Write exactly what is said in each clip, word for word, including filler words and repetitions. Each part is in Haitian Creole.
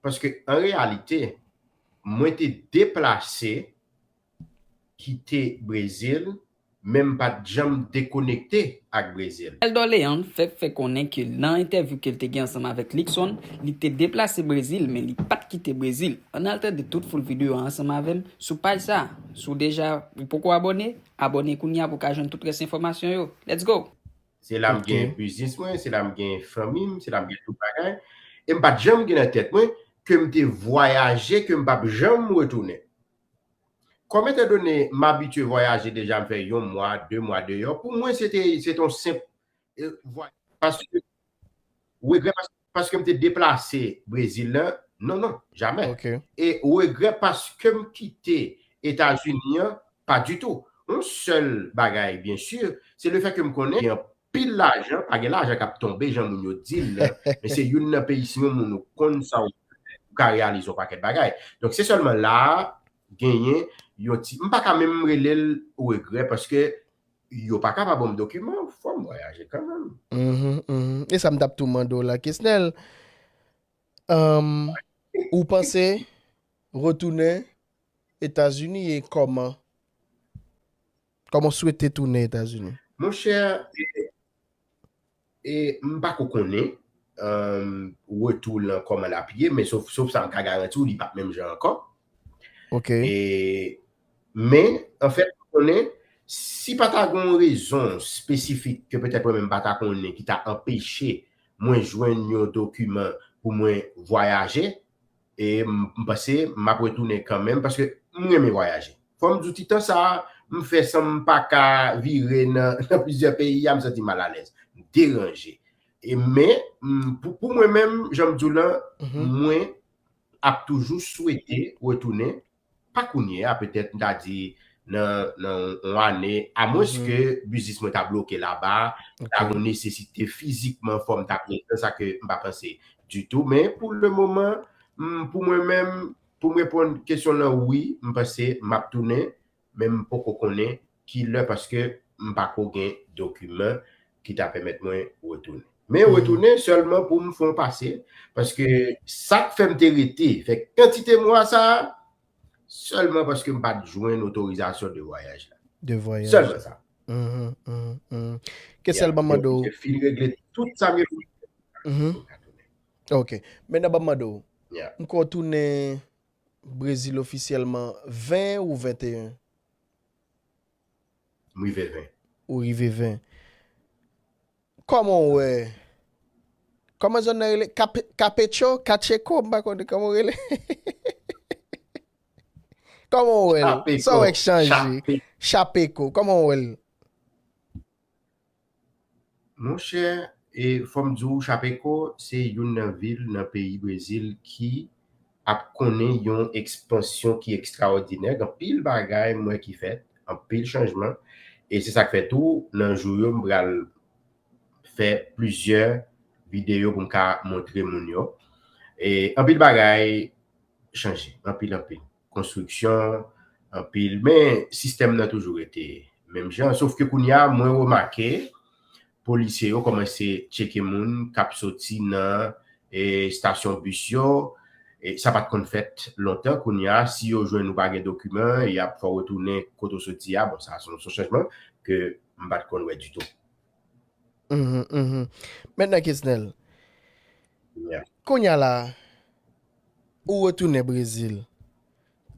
Paske an reyalite, mwen te deplase kite Brezil, men m pa t janm dekonekte ak Brezil. Elder Leandre fè, fè konnen ke nan entèvyou ke l te gen ansanm avèk Luckson, li te deplase Brezil, men li pa t kite Brezil. Ann al tande tout full videyo a ansanm avè m sou paj sa. Si w deja, ou poko abòne, abòne kounye a pou w ka jwenn tout rès enfòmasyon yo. Let's go! Se la m gen biznis mwen, se la m gen fanmi m, se la m gen tout bagay. E m pa t janm gen nan tèt mwen ke m te vwayaje, ke m p ap janm retounen. Kòm etandone m abitye vwayaje deja, m fè yon mwa, de mwa deyò, pou mwen se te, se te yon senp, e, vwayaj. Paske, regrè pas-, paske m te deplase Brezil la, non, non, jamè. E regrè paske m kite Etazini an, pa ditou. Yon sèl bagay, byen si, se le fè ke m konnen gen anpil lajan, pa gen lajan k ap tonbe jan moun yo di l la, men se youn nan peyi, si yon moun ou konn sa ou ka reyalize yon pakèt bagay. Donk, se sèlman la a, genyen yon ti, m pa ka menm rele l regrè, paske yo pa ka pa ban m dokiman, fò m vwayaje kanmenm. Mhm, mhm. E sa m t ap tou mande w la, Kesnel. Ahn, ou panse retounen Etazini e kòman? Kòman w swete tounen Etazini? Monchè, e, e, m pa ko konnen, ahn, retou lan kòman l ap ye, men sof, sof sa m ka garanti w, li p ap menm jan ankò. E, men, anfèt, ou konnen, si pa ta gen yon rezon espesifik ke petèt mwen menm m pa ta konnen ki ta anpeche mwen jwenn yon dokiman pou mwen vwayaje, e m, m panse m ap retounen kanmenm paske m renmen vwayaje. Fò m di w, ti tan sa a, m fè san m pa ka vire nan, nan plizyè peyi a, m santi m malalèz, m deranje. E men, m, pou, pou mwen menm, jan m di w lan, mwen ap toujou swete retounen, pa kounye a, petèt, m ta di nan, nan yon ane, amwens ke biznis mwen ta bloke laba, ta gen yon nesesite fizikman fò m ta prezan, sa ke m pa panse ditou. Men pou le moman, m, pou mwen menm, pou m reponn kesyon lan, wi, m panse m ap tounen, men m poko konnen ki lè paske m pa ko gen dokiman ki ta pèmèt mwen retounen. Men retounen sèlman pou m fè yon pase, paske sa k fè m te rete, fè kantite mwa sa a, sèlman paske m pa t jwenn otorizasyon de vwayaj la. De vwayaj. Sèlman sa. Mhm, mhm, mhm. Kesnel, ban m mande w. Fin regle tout sa m gen pou m fè. Ok. Mentnan ban m mande w. M kwè w tounen Brezil ofisyèlman ven ou venteyen? M rive ven. Ou rive ven. Kòman w wè? Kòman zòn nan rele? Kape-, Kapecho? Kacheko? M pa konnen kòman w rele. Kòman w wè l? Sa w wè k chanje? Chapeko. Kòman w wè l? Monchè, e fò m di w, Chapeko se youn nan vil nan peyi Brezil ki ap konnen yon ekspansyon ki ekstraòdinè. Gen anpil bagay m wè ki fèt, anpil chanjman. E se sa k fè tou, nan jou yo, m pral fè plizyè videyo pou m ka montre moun yo. E anpil bagay chanje, anpil, anpil. Konstriksyon, anpil. Men sistèm nan toujou rete menm jan. Sof ke kounye a, mwen remake, polisye yo kòmanse tcheke moun k ap soti nan, e, estasyon bis yo. E sa pa t konn fèt lontan. Kounye a, si yo jwenn ou pa gen dokiman, y ap fè w retounen kote w soti a. Bon, sa se yon, se yon chanjman ke m pa t konn wè ditou. Mhm, mhm. Mentnan, Kesnel, kounye a la, ou retounen Brezil.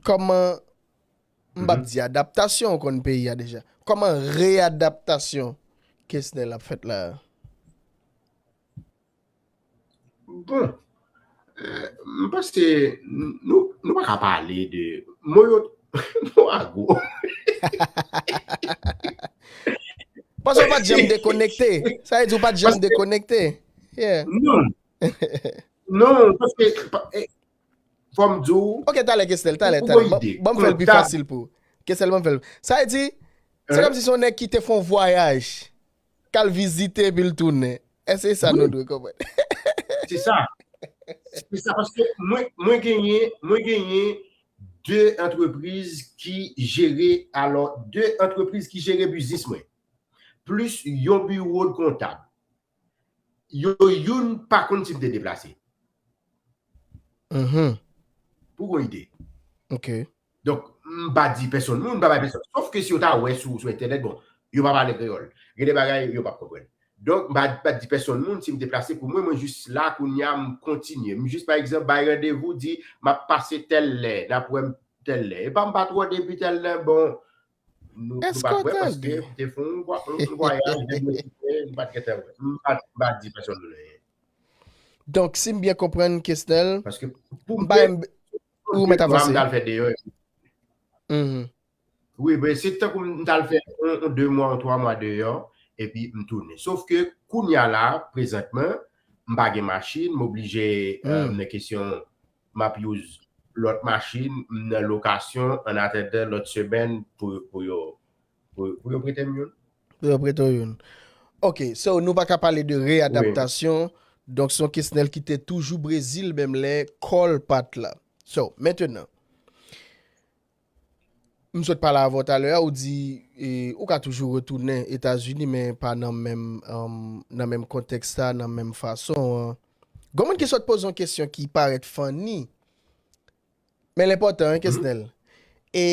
Kòman, m p ap di adaptasyon, ou konn peyi a deja. Kòman reyadaptasyon Kesnel ap fèt la a? Bon, e, m panse n-, nou, nou pa ka pale de mo yo, mo ago. Paske w pa t janm dekonekte. Sa vle di w pa t janm dekonekte. Yeah. Non. Non, paske, pa, e, fò m di w. Ok, talè, Kesnel, talè, talè. Ban, ban m fè l pi fasil pou ou. Kesnel, ban m fè l. Sa vle di, se kòmsi se yon nèg ki te fè yon vwayaj, k al vizite epi l tounen. Èske se sa nou dwe konprann? Se sa. Se sa, paske mwen, mwen genyen, mwen genyen de antrepriz ki jere, alò, de antrepriz ki jere biznis mwen. Plis yon biwo de kontab. Yo youn pa konn si m te deplase. Mhm. Pou gon ide. Ok. Donk, m pa di pèsonn moun, m pa bay pèsonn. Sof ke si yo ta wè sou, sou entènèt, bon, yo pa pale kreyòl. Gen de bagay, yo p ap konprann. Donk, m pa, pa di pèsonn moun si m deplase pou mwen, mwen jis la, kounye a, m kontinye. M jis, pa egzanp, bay randevou, di, m ap pase tèl lè, n ap wè m tèl lè. E pa m pa twò depi tèl lè, bon, nou, nou pa t wè paske m te fè yon vwa- yon vwayaj, m pa t gentan wè. M pa, m pa di pèsonn moun anyen. Donk, si m byen konprann, Kesnel, Paske pou m m bay te ou mèt de mwa, avanse. M t al fè deyò. Mhm. Wi, men se tankou m t al fè yon, yon de mwa, yon twa mwa deyò, epi m tounen. Sof ke kounye a la, prezantman, m pa gen machin, m oblije, euh, Hmm. nan kesyon, m ap use lòt machin, m nan lokasyon, an atandan lòt semèn pou, pou yo, pou, pou yo prete m youn. Pou yo prete w youn. Ok, so nou pa ka pale de reyadaptasyon. Donk, se yon Kesnel ki te toujou Brezil, menm lè kò l pa t la. So, mentenan, m sot pale avè w talè a, ou di, e, ou ka toujou retounen Etazini, men pa nan menm, um, nan menm kontèks sa, nan menm fason an. Gon moun ki sot poze yon kesyon ki parèt funny, men l enpòtan, hein, Kesnel. E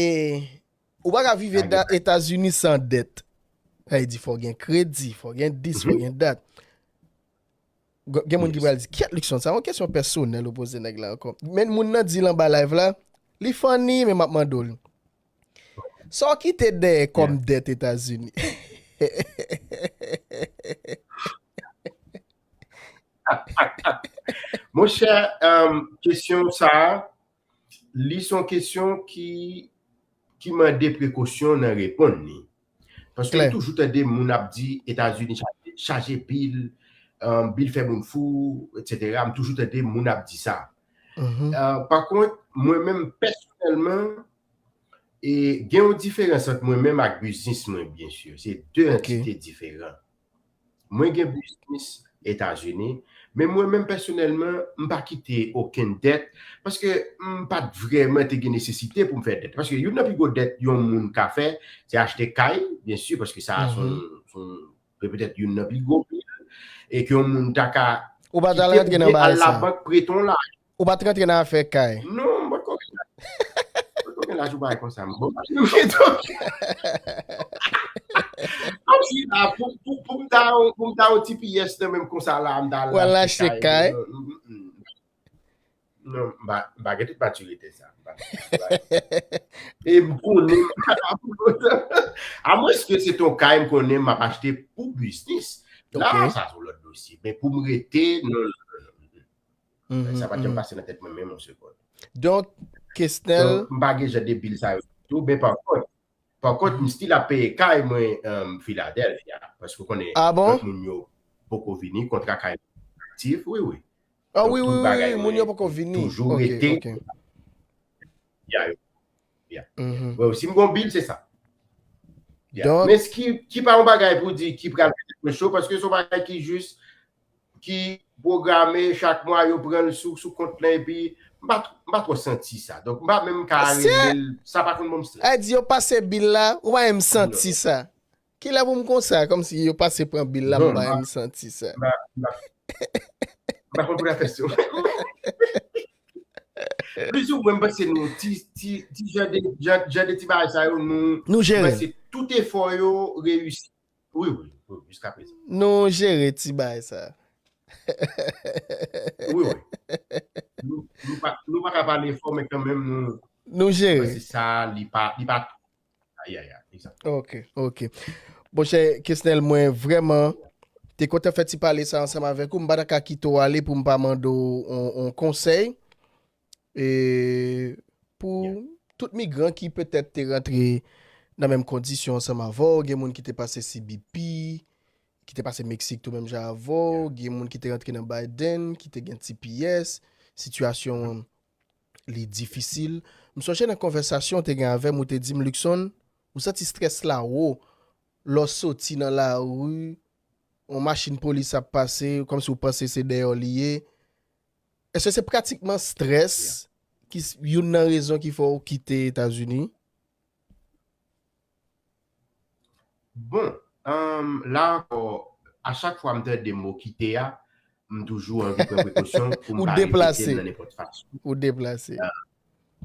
ou pa ka viv Eta- Etazini san dèt. Sa vle di, fò gen kredi, fò gen dis, fò gen dat. Gen moun ki pral di, "Kyèt, Luckson, sa yon kesyon pèsonèl ou poze nèg la ankò." Men moun nan di l anba live la, li funny, men m ap mande w li. Sa w kite dèyè kòm dèt Etazini? Monchè, um, kesyon sa a, li se yon kesyon ki, ki mande prekosyon nan reponn li. Paske m toujou tande moun ap di Etazini chaje, chaje bil, um, bil fè moun fou, etsetera. M toujou tande moun ap di sa. Mhm. Euh, pa kont, mwen menm pèsonèlman, e gen yon diferans ant mwen menm ak biznis mwen, byen si. Se de antite diferan. Mwen gen biznis Etazini, men mwen menm pèsonèlman, m pa kite okenn dèt, paske m pa t vrèman te gen nesesite pou m fè dèt. Paske youn nan pi gwo dèt yon moun ka fè, se achte kay, byen si, paske sa se yon, se yon, se petèt youn nan pi gwo bil, e ke yon moun ta ka Ou pa t al rantre nan bagay sa. Labank prete yon lajan. Ou pa t rantre nan afè kay. Non, mwen pa t gen lajan, mwen pa t gen lajan bagay konsa. Bon, kòmsi la, pou, pou, pou m ta, pou m ta yon ti piyès nan menm konsa la, m ta al achte kay. Non, m pa, m pa gen tout matirite sa. E m konnen, amwenske se ton kay m konnen m ap achte pou biznis. La, sa se yon lòt dosye. Men pou m rete, non, non, non, non. Sa pa t janm pase nan tèt mwen menm yon segonn. Donk, Kesnel. M pa gen jan de bil sa yo tou, men pa kont, pa kont, m still ap peye kay mwen, um, Philadelphia. Paske w konnen, Ah bon? Lòt moun yo poko vini, kontra kay aktif, wi, wi. Ah wi, wi, wi, moun yo poko vini. Toujou rete. Ya, ya. Bon, si m gon bil, se sa. Ya. Men ki, ki pa yon bagay pou di ki pral fè tèt mwen cho, paske se yon bagay ki jis, ki pwograme, chak mwa yo pran l sou, sou kont lan, epi m pa, m pa twò santi sa. Donk, m pa menm ka rele l, sa pa konn ban m strès. A di yo pase bil la, ou pa menm santi sa. Kilè pou m konsa, kòmsi yo pase pran bil la, m pa menm santi sa. M pa, m pa, m pa konn pou l ap fè sou. Plizoumwen, m panse nou, ti, ti, ti jan de, jan, jan de ti bagay sa yo, nou, nou jere. M panse tout efò yo reyisi. Wi, wi, wi, jiska prezan. Nou jere ti bagay sa. Wi, wi. Nou, nou pa, nou pa ka pale fò, men kanmenm nou, nou jere. Paske sa, li pa, li pa Ayayay, egzakteman. Ok, ok. Monchè Kesnel, mwen vrèman te kontan fè ti pale sa ansanm avèk ou. M pa ta ka kite w ale pou m pa mande w on, on konsèy. E pou tout migran ki petèt te rantre nan menm kondisyon ansanm avè w, gen moun ki te pase C B P, ki te pase Meksik tou menm jan avè w, gen moun ki te rantre nan Biden, ki te gen T P S, sitiyasyon an li difisil. M sonje nan konvèsasyon w te gen avè m, ou te di m, Luckson, ou santi strès la wo lè w soti nan lari, yon machin polis ap pase, kòmsi w panse se dèyè w li ye. Èske se pratikman strès ki s-, youn nan rezon ki fè w kite Etazini? Bon, um, la ankò, a chak fwa m tande mo kite a, m toujou anvi pran prekosyon pou m pa repete l nan nenpòt fason. Ou deplase.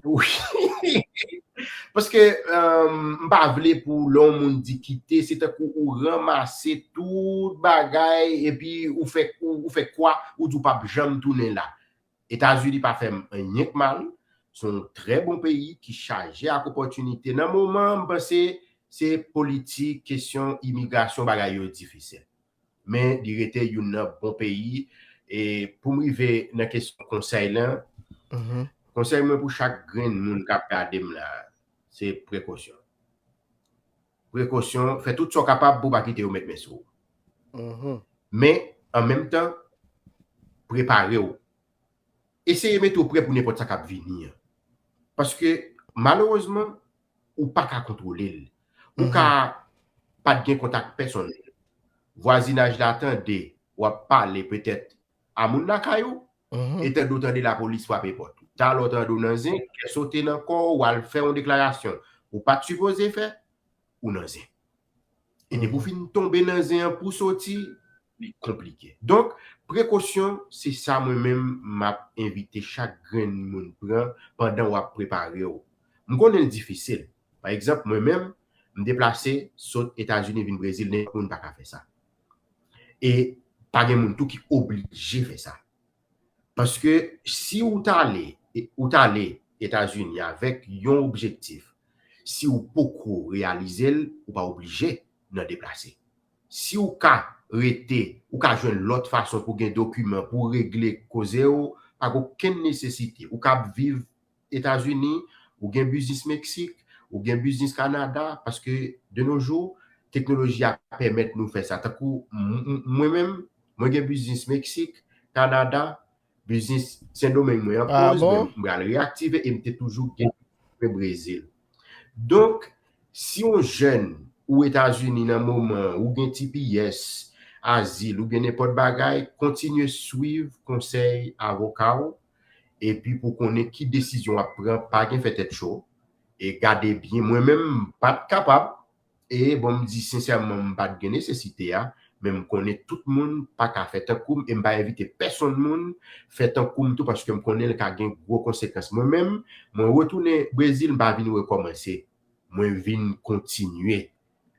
Wi. Paske um, m pa vle pou lè yon moun di kite, se tankou ou ranmase tout bagay epi ou fè ou, ou fè kwa, ou di w p ap janm tounen la. Etazini pa fè m anyen k mal. Se yon trè bon peyi ki chaje ak opòtinite. Nan moman, m panse se politik, kesyon imigrasyon, bagay yo difisil. Men li rete youn nan bon peyi. E pou m rive nan kesyon konsèy lan, konsèy mwen pou chak grenn moun k ap gade m la, se prekosyon. Prekosyon, fè tout sa w kapab pou w pa kite yo met men sou ou. Men, an menm tan, prepare w. Eseye mete w prè pou nenpòt sa k ap vini an. Paske, malerezman, ou pa ka kontwole l. Ou ka pa t gen kontak pèsonn. Vwazinaj la tande w ap pale petèt a moun lakay ou, e tande w tande lapolis frape pòt ou. Talè w tande w nan zen, kè sote nan kò w, w al fè yon deklarasyon ou pa t sipoze fè, ou nan zen. E depi w fin tonbe nan zen an pou w soti, li konplike. Donk, prekosyon, se sa mwen menm m ap envite chak grenn moun pran pandan w ap prepare w. M konnen l difisil. Pa egzanp, mwen menm, m deplase sot Etazini vin Brezil, nenpòt moun pa ka fè sa. E pa gen moun tou ki oblije fè sa. Paske si ou t ale, ou t ale Etazini avèk yon objektif, si ou poko reyalize l, ou pa oblije nan deplase. Si ou ka rete, ou ka jwenn lòt fason pou gen dokiman, pou regle koze w, pa gen okenn nesesite. Ou ka ap viv Etazini, ou gen biznis Meksik, ou gen biznis Kanada, paske de nos jours, teknoloji a pèmèt nou fè sa. Tankou mwen menm, mwen gen biznis Meksik, Kanada, biznis Sendomeng mwen an poz, men m pral reyaktive e m te toujou gen mwen Brezil. Donk, si yon jèn ou Etazini nan moman, ou gen T P S, azil, ou gen nenpòt bagay, kontinye swiv konsèy avoka w, epi pou konnen ki desizyon w ap pran, pa gen fè tèt cho, e gade byen. Mwen menm, m pa t kapab, e bon, m di sensèman, m pa t gen nesesite a, men m konnen tout moun pa ka fè tankou m, e m pa envite pèsonn moun fè tankou m tou, paske m konnen l ka gen gwo konsekans. Mwen menm, mwen retounen Brezil, m pa vin rekòmanse. Mwen vin kontinye.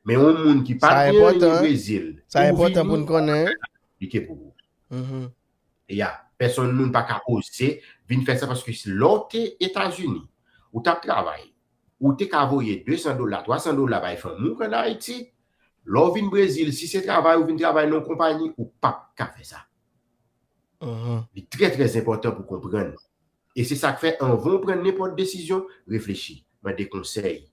Men yon moun ki pa t gen anyen Brezil, sa enpòtan pou n konnen. Konplike pou ou. Ya, pèsonn moun pa ka oze vin fè sa, paske lè w te Etazini, ou t ap travay, ou te ka voye de san dola, twa san dola bay fanmi w k ann Ayiti. Lè w vin Brezil, si se travay ou vin travay nan yon konpayi, ou p ap ka fè sa. Li trè, trè enpòtan pou konprann. E se sa k fè, anvan w pran nenpòt desizyon, reflechi, mande konsèy,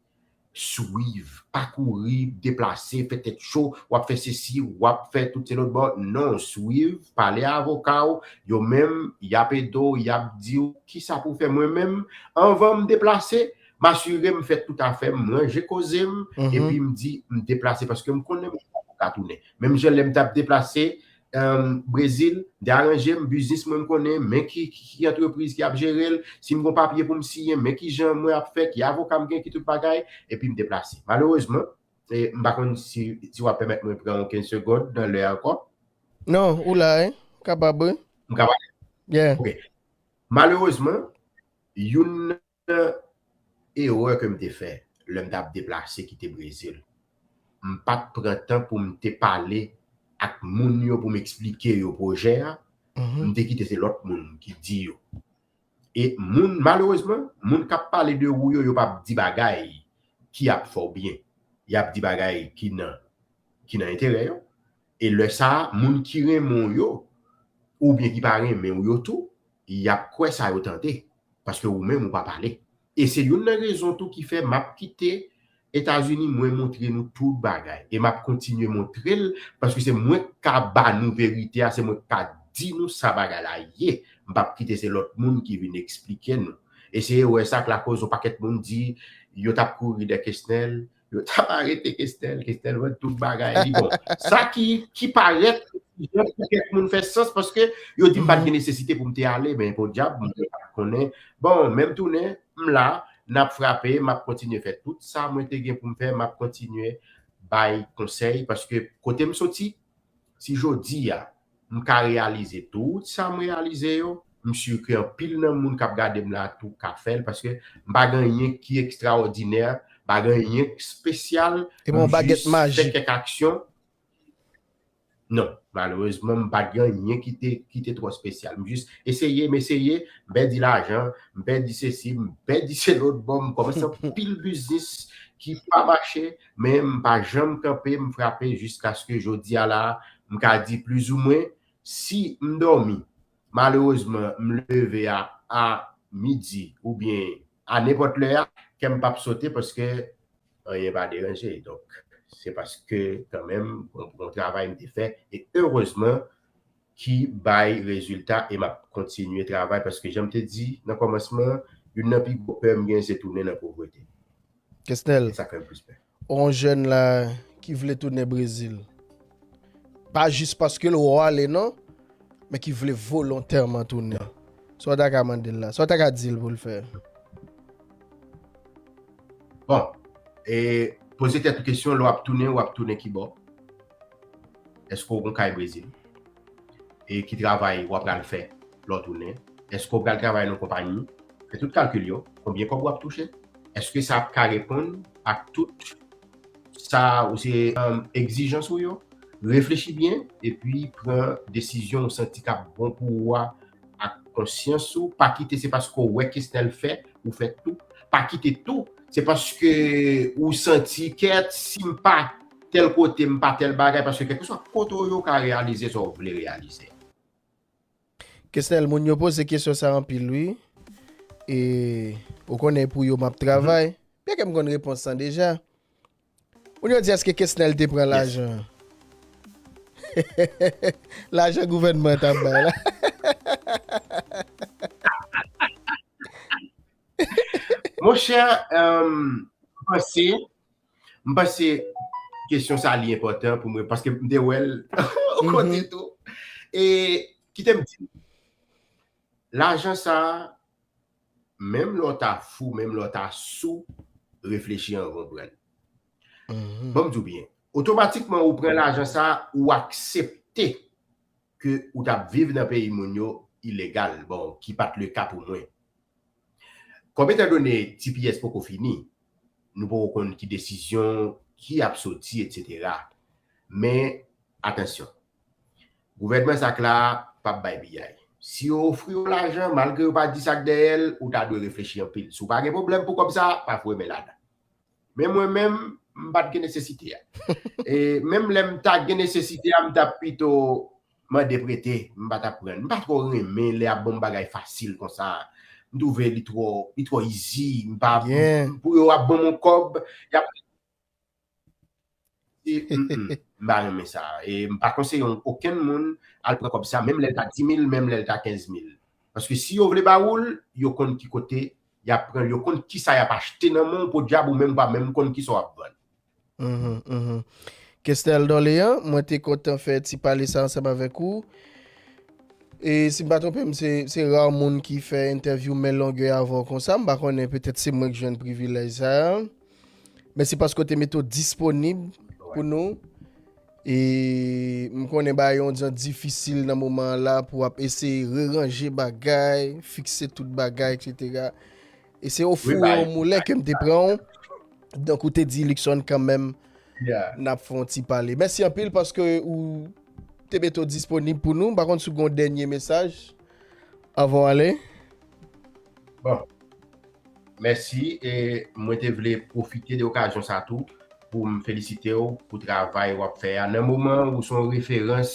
swiv, pa kouri, deplase, fè tèt cho, w ap fè sesi, w ap fè tout se lòt bò. Non, swiv, pale a avoka w, yo menm, y ap ede w, y ap di w kisa pou w fè. Mwen menm, anvan m deplase, m asire m fè tout afè m, m ranje koze m, epi m di m deplase, paske m konnen m pa ka tounen. Menm jan lè m t ap deplase, Brezil, m te aranje m, biznis mwen m konnen, men ki, ki, ki antrepriz ki ap jere l, si m gon papye pou m siyen, men ki jan mwen ap fè, ki avoka m gen, ki tout bagay, epi m deplase. Malerezman, e, m pa konn si, si w ap pèmèt mwen pran yon kenz segonn nan lè a ankò. Non, ou la, wi. Kapab, wi. M kapab? Yeah. Ok. Malerezman, youn nan erè ke m te fè lè m t ap deplase kite Brezil, m pa t pran tan pou m te pale ak moun yo pou m eksplike yo pwojè a. M te kite se lòt moun ki di yo. E moun, malerezman, moun k ap pale de ou yo, yo p ap di bagay ki ap fè w byen. Y ap di bagay ki nan, ki nan enterè yo. E lè sa a, moun ki renmen w yo, oubyen ki pa renmen w yo tou, y ap kwè sa yo tande, paske ou menm ou pa pale. E se youn nan rezon tou ki fè m ap kite Etazini, mwen montre nou tout bagay. E m ap kontinye montre l, paske se mwen k ka ba nou verite a, se mwen k ka di nou sa bagay la ye. M p ap kite se lòt moun ki vin eksplike nou. E se erè sa k lakoz yon pakèt moun di yo t ap kouri dè Kesnel, yo t ap arete Kesnel, Kesnel vann tout bagay li bon. Sa ki, ki parèt jan pou kèk moun fè sans, paske yo di m pa t gen nesesite pou m te ale, men podyab, mwen pa t konnen. Bon, men m tounen, m la, n ap frape, m ap kontinye fè tout sa mwen te gen pou m fè, m ap kontinye bay konsèy, paske kote m soti, si jodi a, m ka reyalize tout sa m reyalize yo. M si ke anpil nan moun k ap gade m la tou ka fè l, paske m pa gen anyen ki ekstraòdinè, m pa gen anyen k espesyal. E pa yon bagèt majik. M jis fè kèk aksyon. Non, malerezman, m pa t gen anyen ki te, ki te twò espesyal. M jis eseye, m eseye, m pèdi lajan, m pèdi sesi, m pèdi se lòt bò, m kòmanse anpil biznis ki pa mache, men m pa janm kanpe, m frape jiskaske jodi a la, m ka di plizoumwen, si m dòmi, malerezman, m leve a, a midi oubyen a nenpòt lè a, kè m p ap sote paske anyen pa deranje. Donk, se paske kanmenm, yon, yon travay m te fè, e erezman ki bay rezilta e m ap kontinye travay paske jan m te di nan kòmansman, youn nan pi gwo pè m gen se tounen nan povrete. Kesnel, e sa k fè m plis pè. Yon jèn la ki vle tounen Brezil. Pa jis paske l wè w ale non, men ki vle volontèman tounen. Sa w ta ka mande l la? Sa w ta ka di l pou l fè? Bon, e poze tèt ou kesyon, lè w ap tounen, w ap tounen ki bò? Èske w gon kay Brezil? E ki travay w ap pral fè lè w tounen? Èske w pral travay nan yon konpayi? Fè tout kalkil yo. Konbyen kòb w ap touche? Èske sa ap ka reponn ak tout sa ou se, um, egzijans ou yo? Reflechi byen epi pran desizyon ou santi k ap bon pou ou a ak konsyans ou. Pa kite se paske w wè Kesnel fè, ou fè tou. Pa kite tou se paske ou santi kèt, si m pa tèl kote, m pa tèl bagay, paske kèlkeswa kote w ye, w ka reyalize sa w vle reyalize. Kesnel, moun yo poze kesyon sa anpil, wi. E ou konnen pou yo m ap travay. Byen ke m konn repons lan deja. Moun yo di èske Kesnel te pran lajan? Lajan gouvènman t ap bay la. Monchè, um, m panse, m panse kesyon sa li enpòtan pou mwen, paske m te wè l yon kote tou. E kite m di, lajan sa, menm lè w ta fou, menm lè w ta sou, reflechi anvan w pran l. Ban m di w byen, otomatikman ou pran lajan sa, ou aksepte ke ou t ap viv nan peyi moun yo ilegal, bon, ki pa t le ka pou mwen. Kòm etandone T P S poko fini, nou poko konn ki desizyon ki ap soti, etsetera. Men, atansyon, gouvènman sa k la p ap bay piyay. Si yo ofri w lajan, malgre yo pa di sa k dèyè l, ou ta dwe reflechi anpil. Si w pa gen pwoblèm pou kòb sa, pa foure men ladan. Men mwen menm, m pa t gen nesesite a. E menm lè m ta gen nesesite a, m t ap pito mande prete, m pa t ap pran. M pa twò renmen lè y ap ban m bagay fasil konsa. M twouve li twò, li twò easy. M pa, pou yo ap ban m yon kòb, y ap E, mm, mm, m pa renmen sa. E m pa konseye yon, okenn moun al pran kòb sa, menm lè l ta di mil, menm lè l ta kenz mil. Paske si yo vle ba ou l, yo konn ki kote y ap pran l, yo konn kisa y ap achte nan men w, podyab ou menm pa menm konn kisa w ap vann. Mhm, mhm. Kesnel Dorlean, mwen te kontan fè ti pale sa ansanm avèk ou. E si m pa twonpe m, se, se ra moun ki fè entèvyou men longè avè w konsa. M pa konnen, petèt se mwen k jwenn privilèj sa a. Mèsi paske w te mete w disponib pou nou. E m konnen bagay yo yon jan difisil nan moman an la pou w ap eseye reranje bagay, fikse tout bagay, etsetera. E se o fou yon moulen ke m te pran w. Donk, ou te di Luckson kanmenm, n ap fè yon ti pale. Mèsi anpil paske ou te mete w disponib pou nou. M pa konn si w gen yon dènye mesaj anvan w ale. Bon. Mèsi. E mwen te vle pwofite de okazyon sa tou pou m felisite w pou travay w ap fè a. Nan moman ou se yon referans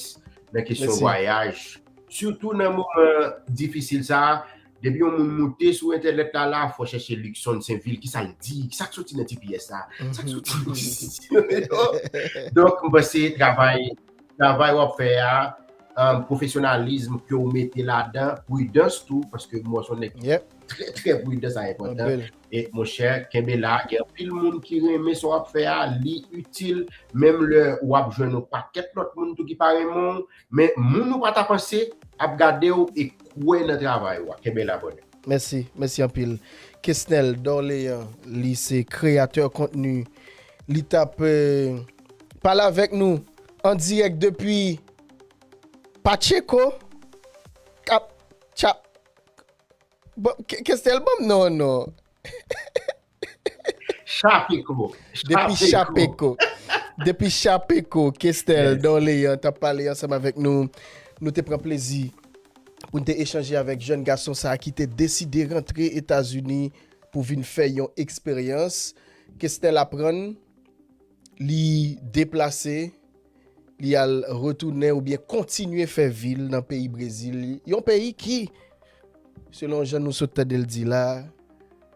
nan kesyon vwayaj, sitou nan moman difisil sa a, depi yon moun moute sou entènèt la, la, fò chèche Luckson Sainvil, kisa l di, kisa k soti nan T P S la, sa k soti nan T P S. Donk, m panse travay, travay w ap fè a, um, pwofesyonalizm ke w mete ladan, pridans tou, paske m wè w se yon nèg ki trè, trè pridan, sa enpòtan. E monchè, kenbe la, gen anpil moun ki renmen sa w ap fè a, li itil, menm lè w ap jwenn yon pakèt lòt moun tou ki pa renmen w, men moun ou pa ta panse ap gade w e kwè nan travay ou a. Kenbe la, brother. Mèsi, mèsi anpil. Kesnel Dorlean, li se kreyatè kontni. Li t ap, eh, pale avèk nou an dirèk depi Pacheco, kap, chap. Bon, Ke- Kestel, ban m non, non. Chapeko. Depi Chapeko. Depi Chapeko, Kestel Yes. Dorlean t ap pale ansanm avèk nou. Nou te pran plezi pou n te echanje avèk jèn gason sa a ki te deside rantre Etazini pou vin fè yon eksperyans. Kestel aprann, li deplase, li al retounen oubyen kontinye fè vi l nan peyi Brezil. Yon peyi ki, selon jan nou sot tande l di la,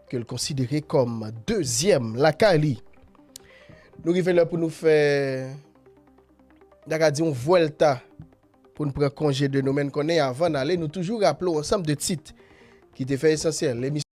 ke l konsidere kòm dezyèm lakay li. Nou rive lè pou nou fè, n ta ka di, yon vwèlta pou n pran konje de nou, men n konnen avan n ale, nou toujou raple w ansanm de tit ki te fè esansyèl. Lemisyon